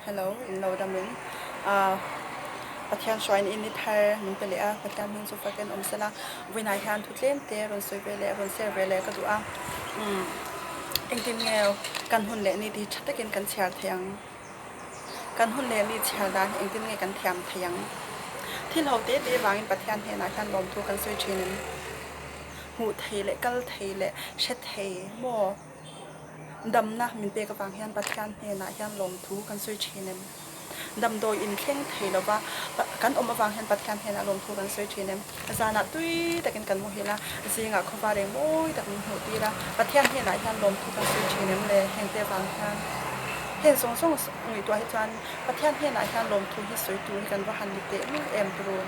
Hello in lo dam in ah Pathian hruain in ni thar min pe leh a, Pathian hming chu fakin awm sela vawiinah hian thu tlem te rawn sawi ve leh rawn share ve leh ka duh a umm engtin nge kan hun leh ni tih tha takin kan chhiar thei ang kan hun leh ni chhiar dan hi engtin nge kan thiam thei ang thil ho te te vangin Pathian hnenah hian lawmthu kan sawi thin em hmuh thei leh kal thei leh hre thei maw. Damna min pek avang hian Pathian hnenah hian lawmthu kan sawi thin em? Damdawi inthleng thei lova kan awm avang hian Pathian hnenah lawmthu kan sawi thin em? Zanah tui takin kan muhil a, zingah khawvar eng mawi tak min hmuh tir a, Pathian hnenah hian lawmthu kan sawi thin em le? Hengte avang hian heng zawng zawng ngaihtuah hi chuan Pathian hnenah hian lawmthu hi sawi tur hi kan va han ni teh lul em turu.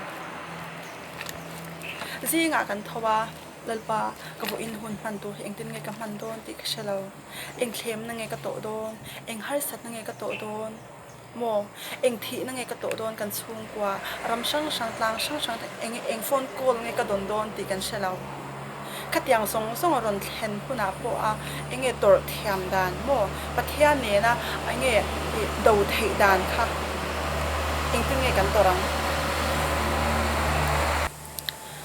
Zingah kan tho a. Lalpa, ka vawiin hun hman tur hi engtin nge ka hman dawn tih ka hre lo. Eng thlemna nge ka tawh dawn? Eng harsatna nge ka tawh dawn? Maw? Eng thihna nge ka tawh dawn kan chhungkua, ram hrang hrang, tlang hrang hrang te eng eng phone call nge ka dawn dawn tih kan hre lo. Khatiang zawng zawng a rawn thlen hunah pawh a eng nge tawrh thiam dan maw? Pathian nena eng nge ih do theih dan kha engtin nge kan tawrh ang?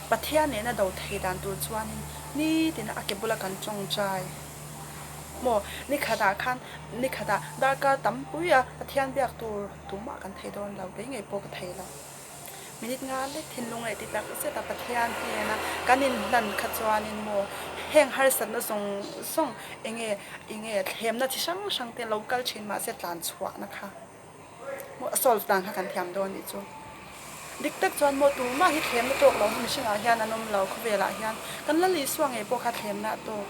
Pathian nena do thei dan tur chuanin nitin a ke bula kan tawngtai maw? Ni khatah khan ni khatah darkar tam pui a Pathian biak tur tumah kan thei dawn lo, kei ngei pawh ka thei lo. Minute nga lek thinlung leh ti tak zet a Pathian hnena kan inhlan kha chuanin maw heng harsatna zawng zawng enge enge thlemna chi hrang hrang te lo kal thin mahse tlan chhuahna kha. A solve dan kha kan thiam dawn nih chu. Dik tak chuan maw tumah hi thlemna tawk lo hi mihringah hian an awm lo khawvelah hian kan Lal Isua ngei pawh kha thlemna a tawk.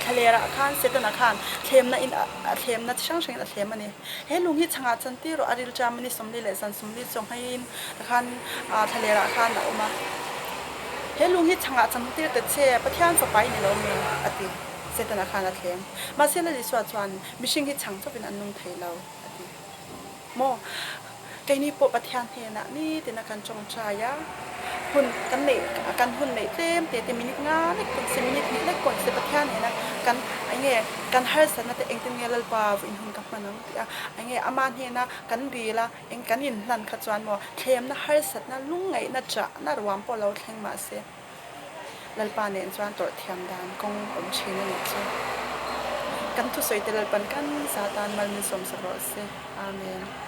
Thlalerah khan Setana khan thlemna in a thlemna chi hrang hrangin a thlem a ni. He lung hi chhangah chan tir rawh a ril ṭam a ni 40 leh zan 40 chawnghaiin khan thlalerah khan a awm a. He lung hi chhangah chan tir ta che Pathian fapa i ni lo mi a ti. Setana khan a thlem. Mahse Lal Isua chuan Mihring hi chhang chawpin an nung thei lo, a ti. Maw? Keini pawh Pathian hnenah nitin a kan tawngtai a, hun kan neih, kan hun neih tlem te te minute nga lek pawh nise, minute hnih lek pawh nise Pathian hnena kan enge kan harsatna te engtin nge Lalpa vawiin hun ka hman ang tih a, enge ama hnena kan dil a, eng kan inhlan kha chuan maw thlemna harsatna lungngaihna chahna ruam pawh lo thleng mahse, Lalpa nen chuan tawrh thiam dan kawng awm thin a nih chu. Kan thusawi te Lalpan kan za tan mal min sawmsak rawh se. Amen.